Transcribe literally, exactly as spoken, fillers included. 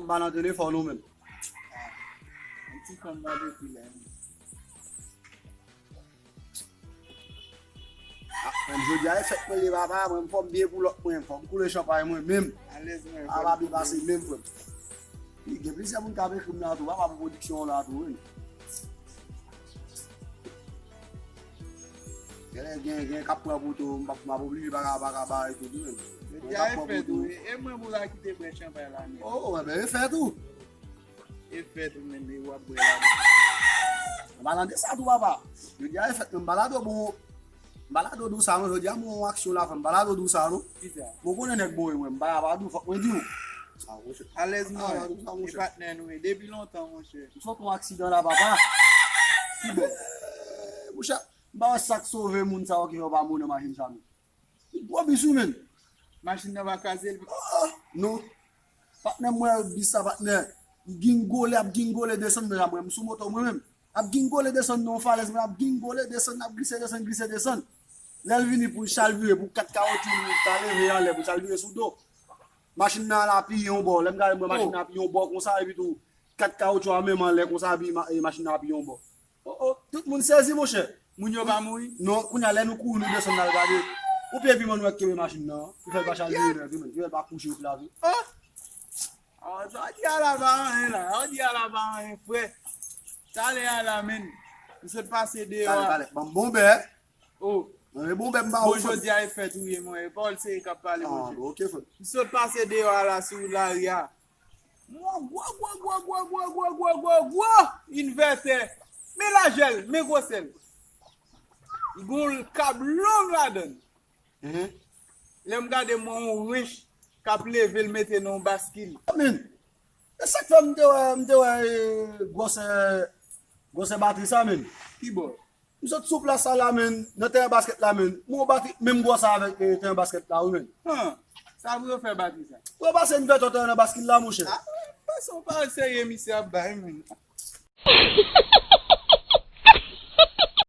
M pa nan telefòn ou menm. Yon ti fanm mande pi la. Ah, menm jodi a e fèt mwen ye papa, mwen fò m byen pou lòt mwen, fò m koule chanpay mwen menm. Alèz mwen. Papa byen pase menm frè m. Wi, gen plizyè moun k ap ekri m la tou, papa pou pwodiksyon an la tou, wi. Gen, gen, gen k ap pran poto, m p ap, m ap oblije pa ka, pa ka bare tou, tou menm. Jodi a e fèt tou, e mwen pou la ki te bwè chanpay la menm. Oh, enben e fèt tou. E fèt ou menm, e w ap bwè la. M pa nan de sa tou papa. Jodi a e fèt mwen, m pa la dou bon. M pa la dou dou sa non, jodi a mwen yon aksyon la fè, m pa la dou dou sa non. Kisa? Mwen konnen nèg bon e mwen, m pa la pa dou, fòk mwen di w. Ah, monchè. Alèz mwen, e patnè nou ye depi lontan, monchè. M sot yon aksidan la papa. Kibò? Monchè, m pa wè sa k sove moun sa yo ki fè yo pa mouri nan machin sa non. Gwo bis wi menm. Machin nan pa kraze l? Ah, non. Patnè m wè bis sa patnè. Li gingole, ap gingole desann, men mwen m sou moto mwen menm. Ap gingole desann nan yon falèz, men ap gingole desann, ap glise desann, glise desann. Lè l vini pou l chalvire, pou kat kawotchou li ta leve anlè, pou l chalvire sou do. Machin nan al apiye yon bò. Lè m gade m wè machin nan apiye yon bò konsa, epi tou kat kawotchou a menm anlè konsa, epi ma- e machin nan apiye yon bò. Oh, oh, tout moun sezi, monchè. Moun yo pa mouri? Non, kounye a, lè nou kouri, nou desann n al gade. Ou pye piman nou wè k kenbe machin nan, ki fè l pa chalvire nèt, wi, men, ki fè l pa kouche epi la tou. Oh! Oh, sa w di a la pa anyen la, sa w di a la pa anyen, frè. Talè a la, menn. M sot pase deyò a. Talè, talè, ban m bon bè. Oh. Nan men bon bèm ba ou. Bon, jodi a e fèt ou ye, mwen. E pawòl serye k ap pale, ah, monchè. Bon, ok, frè. M sot pase deyò a la sou lari a. Mwen gwo, gwo, gwo invètè. Men lajè l, men gwosè l. Li gon kab long ladan l. Mhm. Lè m gade, m wè yon rench k ap leve l mete nan yon baskil. Amen. E sa k fè m te wè, m te wè, eh, gwosè, gwosè batri sa, men. Ki bò? M sot sou plas sa la, menn, nan teren baskèt la, menn. M wè yon batri menm gwosè avèk, eh, teren baskèt la, wi, menn. Han, sa pou yo fè batri sa? Pou yo pase invètè nan baskil la, monchè. Ah, m panse yon pawòl serye misye ap bay, menn.